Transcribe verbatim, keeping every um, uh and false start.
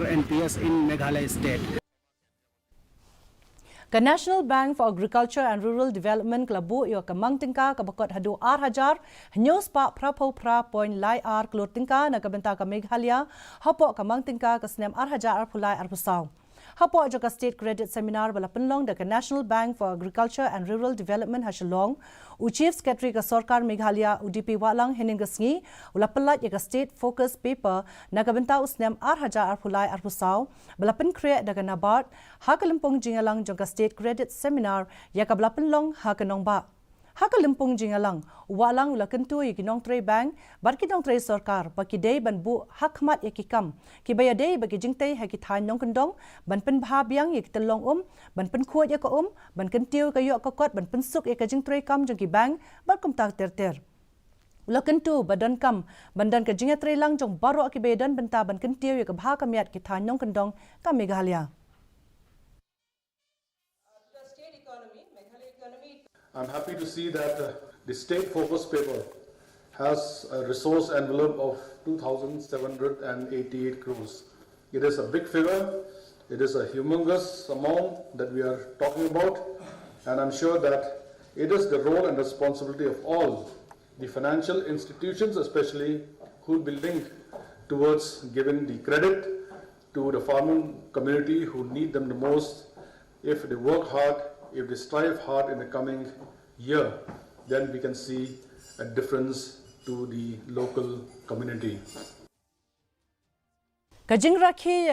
N P S in Meghalaya State. Ka National Bank for Agriculture and Rural Development ka la buh ïa ka mang tyngka kaba kot haduh ar hajar hynñiew spah phra phew phra point lai ar klur tyngka na ka bynta ka Meghalaya hapoh ka mang tyngka ka snem ar hajar arphew lai arphew saw. Hapoh jong ka State Credit Seminar ba la pynlong da ka National Bank for Agriculture and Rural Development ha Shillong, u Chief Secretary ka Sorkar Meghalaya, u D P Wahlang, hynnin ka sngi u la pyllait ïa ka State Focus Paper na ka bynta u snem ar hajar arphew lai arphew saw ba la pynkhreh da ka NABARD ha ka lympung jingïalang jong ka State Credit Seminar ïa kaba la pynlong ha ka Nongbah. Ha ka lympung jingïalang, u Wahlang u la kyntu ïa ki nongtrei bank bad ki nongtrei sorkar ba ki dei ban buh ha khmat ïa ki kam kiba ïadei bad ki jingtei ha ki thaiñ nongkyndong, ban pynbha biang ïa ki tyllong um, ban pynkhuid ïa ka um, ban kyntiew ïa ka ïoh ka kot, ban pynsuk ïa ka jingtrei kam jong ki bank bad kumta ter ter. U la kyntu ba donkam ban don ka jingïatreilang jong baroh kiba ïadon bynta ban kyntiew ïa ka bha ka miat ki thaiñ nongkyndong ka Meghalaya. I'm happy to see that uh, the state focus paper has a resource envelope of two thousand seven hundred eighty-eight crores. It is a big figure. It is a humongous amount that we are talking about. And I'm sure that it is the role and responsibility of all the financial institutions, especially, who will be linked towards giving the credit to the farming community who need them the most. If they work hard, if they strive hard in the coming year, then we can see a difference to the local community. Ka jingrakhe